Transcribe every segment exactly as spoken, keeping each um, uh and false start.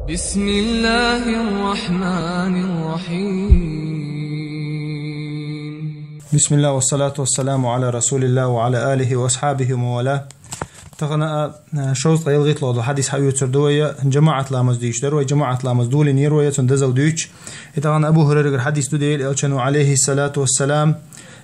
بسم الله الرحمن الرحيم. بسم الله والصلاة والسلام على رسول الله وعلى آله وأصحابه ومن والاه. Тахан, а, шовзткъеи ялхитталагӀа хьадис хьаювцар ду вай, жамаӀат ламаз дуьйцуш дар вай, жамаӀат ламаз доланзар вай, цун дезал дуьйцуш. И тахан Абу Хурайрагара хьадис ду, Даьла Элчано, عليه الصلاة والسلام,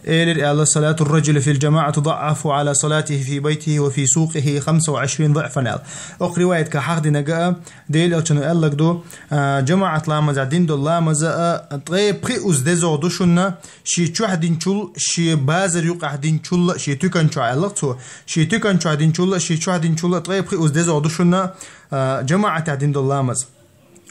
элира аьлла: صلاة الرجل في الجماعة تضعف على صلاته في بيته وفي سوقه خمسة وعشرين ضعفا, аьлла. Укх риваятага хьахдинарг а, Даьла Элчано аьлларг ду, а, жамаӀат ламаза дина дола ламаз а ткъе пхи уз дезагӀа ду шуна, ший чохь динчул, ший базар юкъахь динчул, ший туькан чохь аьлла цо, ший туькан чохь динчул, ший чохь динчул ткъе пхи уз дезагӀа ду шуна, а, жамаӀатехь дина дола ламаз.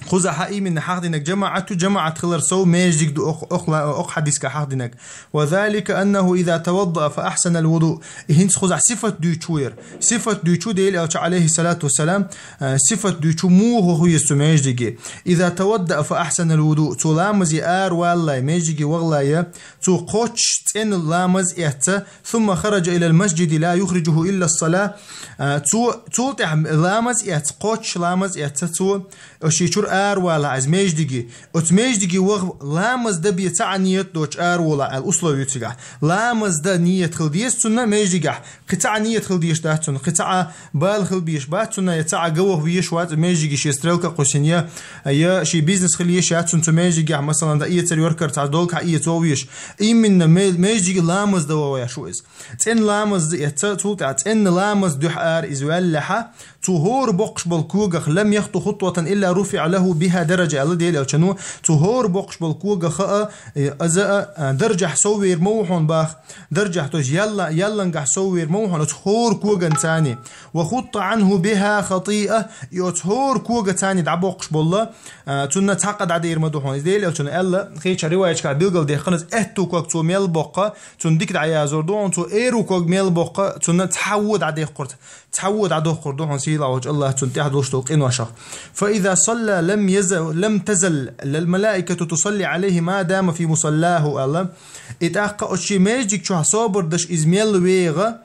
Кхузахь именно хьахдинарг жамаӀат ю, жамаӀат хилар сов маьждиг ду оху, оху ла-, оху хьадисага хьахдинарг. وذلك أنه إذا توضأ فأحسن الوضوء. И хӀинца кхузахь сифат дуьйцуш ву яра. Сифат дуьйцуш ву Даьла Элча, عليه الصلاة والسلام, а, сифат дуьйцуш ву, муха хӀу еза цу маьждиге. إذا توضأ فأحسن الوضوء. Цо ламазе ара валлале, маьждиге вахале, цо кхоччуш цӀена ламаз эцна, ثم خرج إلى المسجد لا يخرجه إلا الصلاة. А, цо, цул тӀаьхьа ламаз эцна, кхоччуш ламаз эцна цо, ший чуьра ара валахь из маьждиге. Оцу маьждиге ваха ламаз дан бен цхьа а ният доцуш ара волахь аьлла условие ю цигахь. Ламаз дан ният хила деза цунна маьждигехь. Кхин цхьа а ният хила дезаш дац цунна, кхин цхьа а бала хила безаш бац цунна, я цхьа а ган ваха везаш вац, маьждиге шен стрелка кхуьссина, я, я шен бизнес хила езаш яц цунна цу маьждигехь, масалан, дан эцар йоркар цхьа долгахь эца ваха везаш. Именно ме-, маьждиге ламаз дан ваха везаш ву иза. ЦӀена ламаз эцна, цул тӀаьхьа цӀена ламаз дуьхьа ара иза ваьллехь, цо хӀора боккхуш болу когах, لم يخط خطوة إلا رفع له بها درجة, аьлла Даьла Элчано, цо хӀора боккхуш болу когах а, э, аза а, а, даржехь сов вер ма ву хьуна боху, даржехь, то есть ялла-, яллангахь сов вер ма ву хьуна оцу хӀора когаца. وحط عنه بها خطيئة, и оцу хӀора когаца дӀабоккхуш болу, а, цунна цхьа къа дӀадер ма ду хьуна. Иза Даьла Элчано аьлла, кхечу риваяташкахь билгалдаьккхина, аьтту ког цо мел боккху, цунна дика дӀаязор ду хьуна, цо эру ког мел боккху, цунна цхьа вон дӀадоккхур, цхьа вон дӀадоккхур ду хьуна сийлахь волчу АллахӀа цунна тӀехь долуш долу къиношах. فإذا صلى لم يز-، لم تزل الملائكة تصلي عليه ما دام في مصلاه, аьлла. И тӀаккха оцу шен маьждиг чохь собар даш иза мел вегӀа,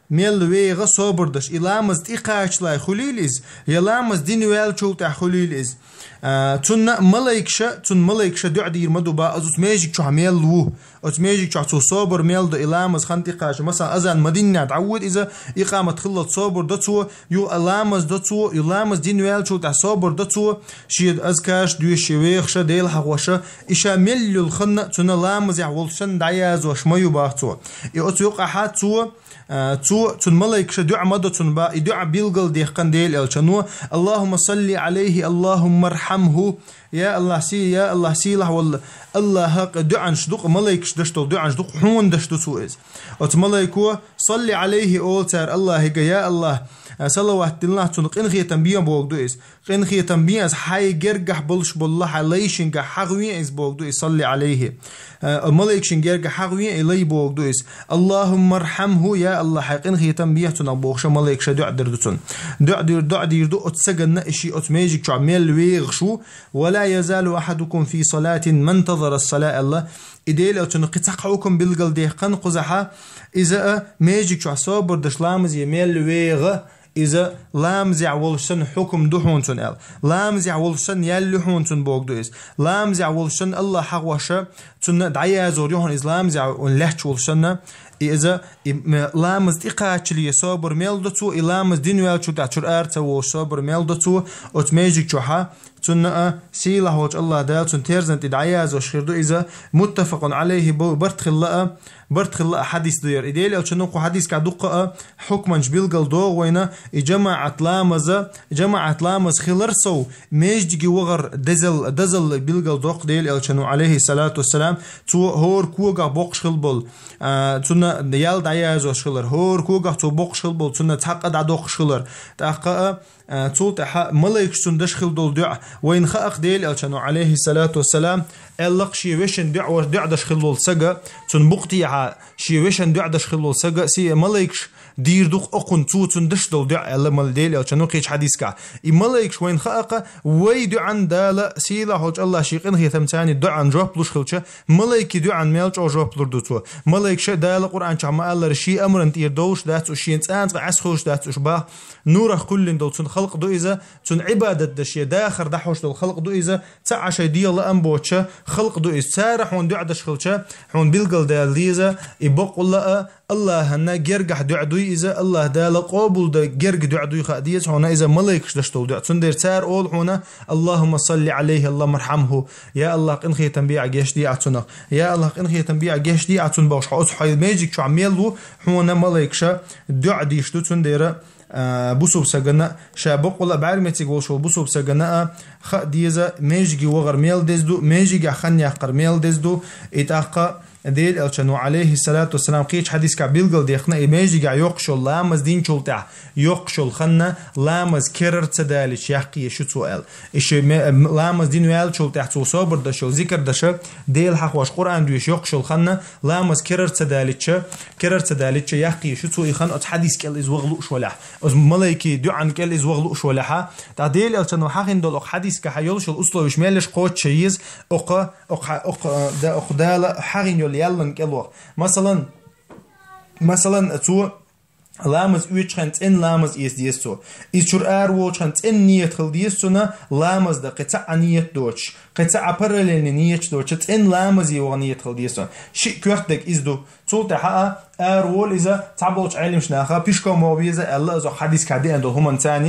мел вегӀа собар даш, и ламаз тӀекхачале хуьлийла иза, я ламаз дина ваьллачул тӀаьхьа хуьлийла иза. А, цунна малайкаша, цунна малайкаша дуьхьа дийр ма ду боху, аза оцу маьждиг чохь мел ву. Оцу маьждиг чохь цо собар мел до, и ламаз хан тӀекхача. Масалан, азан ма диннехь дӀавоьду иза, икъамат хиллалц собар до цо, юха ламаз до цо, и ламаз дина ваьллачул тӀаьхьа собар до цо, шен азкарш доьшуш, шен вехаша, Дела хьахоша, и ша мел йолу ханна цунна ламазехь волуш санна дӀаязош ма ю боху цо. И оцу юкъахьа цо, а, цо, цунна малайкаша дуьхьа ма до цунна боху, и дуьхьа билгалдаьккхина Дела Элчано: اللهم صل عليه، اللهم ارحمه. Я АллахӀ, си-, я АллахӀ, сийлахь волу АллахӀа къа дуьӀанаш ду-кх, малайкаш даш долу дуьӀанаш ду-кх, хьуна даш ду цо иза. Оцу малайко: صل عليه, олу цара АллахӀига, я АллахӀ, а, салават диллахь цунна, къинхетам бе боху ду иза. Къинхетам бе аса, хьайн гергахь болуш болу хьайн лайшингахь хьахаве иза боху ду иза, صل عليه. А, малайкашна гергахь хьахаве и лай боху ду иза. اللهم ارحمه, я АллахӀ, хьайн къинхетам бе цунах бохуша малайкаша дуьӀа дийр ду цунна. ДуьӀа дийр, дуьӀа дийр ду оцу стаганна, и шен оцу маьждиг чохь мел вегӀаш ву. ولا يزال أحدكم في صلاة ما انتظر الصلاة, аьлла. И Дела Элчано кхин цхьа хьукам билгалдаьккхина кхузахьа, иза а маьждиг чохь собар даш ламазе мел вегӀа, иза ламазехь волуш санна хьукам ду хьуна цунна аьлла. Ламазехь волуш санна ял ю хьуна цунна боху ду иза. Ламазехь волуш санна АллахӀ хьахоша, цунна дӀаязор ю хьуна иза ламазехь лаьтташ волуш санна. И иза, и, м, ламаз тӀекхачале собар мел до цо, и ламаз дина ваьллачул тӀаьхьа чуьра ара ца волуш собар мел до цо, оцу маьждиг чохьа, цунна а сийлахь волчу АллахӀ Дала цунна терзан тӀе дӀаязош хир ду иза. متفق عليه, бо-, барт хилла а, барт хилла а хьадис ду яра. И Дела Элчано кху хьадискахь дуккха а хьукманаш билгал догӀу вайна, и жамаӀат ламаза, жамаӀат ламаз хилар сов, маьждиге вахар дезал, дазалла билгал доккху Дела Элчано, عليه الصلاة والسلام, цо хӀора когах боккхуш хила болу, а, цунна ял дӀаязош хилар, хӀора когах цо боккхуш хила болу, цунна цхьа къа дӀадоккхуш хилар. ТӀаккха а, а, цул тӀаьхьа малайкаш цунна даш хила долу дуьӀа. Вайна хаьа-кх Дела Элчано, عليه الصلاة والسلام, аьлла-кх шен вешан дуьӀа, дуьӀа даш хила волу сага, цунна букъ тӀехьа шен вешан дуьӀа даш хила волу сага, си-, малайкаш дийр ду-кх окхунна цо цунна деш долу дуӀа, аьлла мала Делан Элчано кхечу хьадисехь. И малайкаш вайна хаьа-кх, вай дуӀанна Дала, сийлахь волчу Аллах шен къинхетамца дуӀанна жоп луш хилча, малайкийн дуӀанна мел чӀогӀа жоп лур ду цо. Малайкаша, Дала Къуръан чохь ма-аллара, шен амрана тӀера довлуш дац уьш, шена цкъа а Ӏеса хуьлуш дац уьш боху. Нурах кхоьллина долу цунна халкъ ду иза, цунна Ӏибадат деш, шен дахар дӀахьош долу халкъ ду иза, цхьа а шайн дегӀан лаам боцуш халкъ ду иза. Цара хьуна дуӀа деш хилча, хьуна билгалдаьлла деза, и бакъволуш а Аллахьана гергахь дуӀа дуй иза, Аллах Дала къобалдан герга дуӀа дуй хаа деза хьуна иза малайкаш деш долу дуӀа. Цундела цара олу хьуна: «Аллахумма салли Ӏалайхи, Аллахумма архьамху». Я Аллах, къинхетам бехьа геч де Ӏа цунах. Я Аллах, къинхетам бехьа геч де Ӏа цунна бохуш, хьо оцу хьайн межиг чохь мел ву, хьуна малайкаша дуӀа деш ду, цундела а, бусалба стагана, ша бакъволуш а бӀаьрмециг волуш волу бусалба стагана а хаа деза, межиге вахар мел деза ду, межигехь хан яккхар мел деза ду. И тӀаккха Делан Элчано, Ӏалайхи салату вассалам, кхечу хьадисехь билгалдаьккхина, и межигехь йоккхуш йолу ламаз динчул тӀаьхьа, йоккхуш йолу ханна ламаз керара ца далийча яккхий шу цо аьлла. И ши ме-, ламаз дина ваьллачул тӀаьхьа цо собар деш йолу, зикар деш, Дела хьахош, Къуръан доьшуш йоккхуш йолу ханна ламаз керара ца далийча, керара ца далийча яккхий шу цо и хан оцу хьадис кӀел иза ваха лууш валахь. Оцу малайкийн дуӀан кӀел иза ваха лууш валахь. ТӀаккха Делан Элчано хьахийна долу окху хьадисехь йолуш йолу условиш мел еш кхочуш еза, окху, окху, окху, да, окху Дала хьахийна йолу ял кӀел ваха. Масалан, масалан, цо ламаз оьцучу хенахь цӀена ламаз эца деза цо. Иза чуьра ара волучу хенахь цӀена ният хила деза цуьнан ламаз дан, кхин цхьа а ният доцуш, кхин цхьа а параллельный нияташ доцуш, цӀена ламазе ваха ният хила деза цуьнан. Шиъ коьртаниг иза ду. Цул тӀаьхьа а ара волу иза, цхьаболчу Ӏеламнаха пешком ваха веза аьлла, иза хьадисехь деана долу хӀуманца,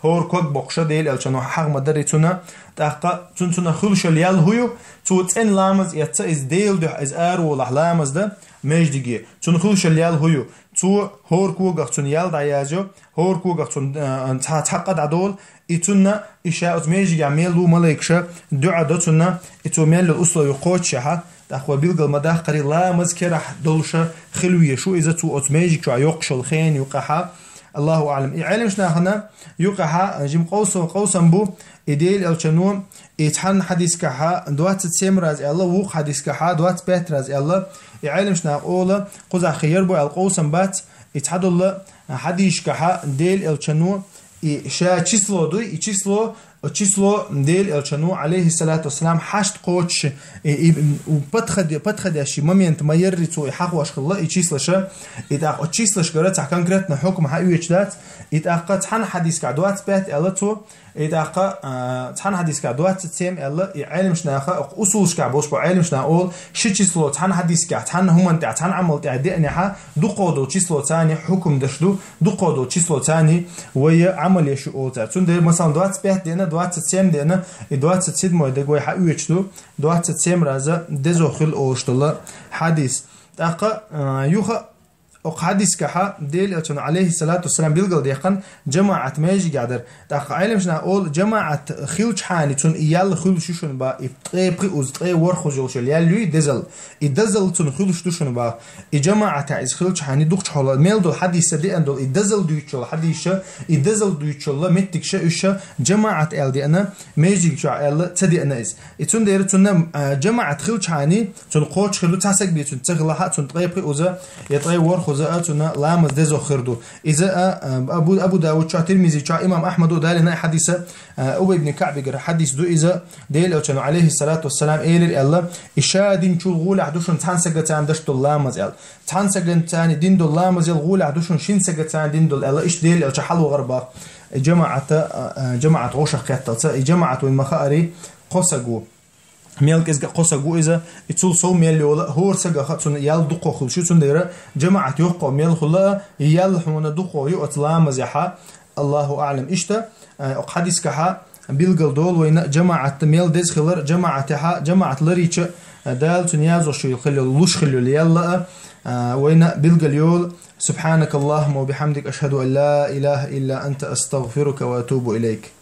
хӀора ког боккхуш а Делан Элчано хьаха ма дарий цуьнан. ТӀаккха цуьнан, цуьнан хуьлуш йолу ял хӀун ю? Цо цӀена ламаз эцна, иза Делан дуьхьа иза ара волахь ламаз дан межиге. Цуьнан хуьлуш йолу ял хӀун ю? Цо хӀора когах цуьнан ял дӀаязйо, хӀора когах цуьнан, а, цхьа, цхьа къа дӀадолу, и цуьнан, и ша оцу межигехь мел ву малайкаша дуӀа до цунна, и цо мел йолу условиш кхочушехь, тӀаккха вай билгал ма-даккхара, ламаз керахь долуш хила везаш ву иза, цо оцу межиг чохь йоккхуш йолу хенан юкъахь. Аллаху аӀлам. И Ӏеламнахана юкъахь жима къовсам, къовсам бу, и Делан Элчано, и цхьана хьадисехь двадцать семь раз аьлла, вукху хьадисехь двадцать пять раз аьлла, и Ӏеламнаха олу, кхузахь хир бу аьлла къовсам бац, и цхьадолу хьадисехь Делан Элчано, и ша число дуй, и число, число Делан Элчано, Ӏалайхи салату вассалам, хьашт кхочуш, и, и, подходя-, подходящий момент ма ярри цо и хьахош хилла, и числаша, и тӀаккха оцу числашкара цхьа конкретно хьукма хьаоьцуш дац, и тӀаккха цхьана хьадисехь двадцать пять аьлла цо, и тӀаккха, а, цхьана хьадисехь двадцать семь аьлла, и Ӏеламнаха, окху усулашкахь болуш бу Ӏеламнаха олу, ши число цхьана хьадисехь, цхьана хӀуманна тӀехь, цхьана Ӏамал тӀехь деанехь, дукхах долу числоца хӀукам деш ду, дукхах долу числоца вай Ӏамал еш ю олу цара. Цундела, масалан, двадцать пять деана, двадцать семь деана, и двадцать седьмой дерг вай хьаоьцуш ду, двадцать семь раза дезо хила олуш долу хьадис. ТӀаккха, а, юха Окху хьадисехь Делан Элчано, Ӏалайхи салату вассалам, билгалдаьккхина жамаӀат межигехь дар. ТӀаккха Ӏеламнаха олу, жамаӀат хилчахьана цунна и ял хуьлуш ю шуна боху, и ткъе пхиъазза, ткъе ворхӀазза йолуш йолу ял юй дезал. И дезал цунна хуьлуш ду шуна боху. И жамаӀатехь иза хилчахьана дукхахчохь хьала мел долу хьадисаша деана долу, и дезал дуьйцуш йолу хьадисаша, и дезал дуьйцуш йолу меттигаш уьш жамаӀат аьлла деана, межиг чохь аьлла ца деана иза. И цундела цунна, а, жамаӀат хилчахьана, цунна кхочуш хир ду, цхьа саг бен цунна ца хилахь а, цунна ткъе пхиъазза я ткъе ворхӀазза а цунна ламаз дезо хир ду. Иза а, а, Абу, Абу Дауд чохь, Тирмизи чохь, имам Ахьмада далийна и хьадис, а, Убай ибн КаӀбигара хьадис ду иза, Делан Элчано, Ӏалайхи салату вассалам, элира аьлла, и ша динчул гӀолехь ду шуна цхьана сагаца деш долу ламаз аьлла. Цхьана сагаца дина долу ламазал гӀолехь ду шуна шина сагаца дина долу аьлла, иштта Делан Элча хьалавахара боху. И жамаӀата, а, а, жамаӀат гӀошах кхетталца, и жамаӀат вайн ма-хаъара кхо саг ву. Мел кӀезиг а кхо саг ву иза, и цул сов мел йолу а, хӀора сагах а цунна ял дукхах хуьлуш ю, цундела жамаӀат йоккхах мел хуьлу а, и ял хьуна дукхах ю оцу ламазехь, Аллаху аӀлам. Иштта, а, окху хьадисехь билгал долу вайна жамаӀат мел деза хилар, жамаӀатехь, жамаӀат ларийча, а, Дала цунна язъеш хила йолу, луш хила йолу ял а, а, вайна билгал йолу. سبحانك اللهم وبحمدك، أشهد أن لا إله إلا أنت، أستغفرك وأتوب إليك.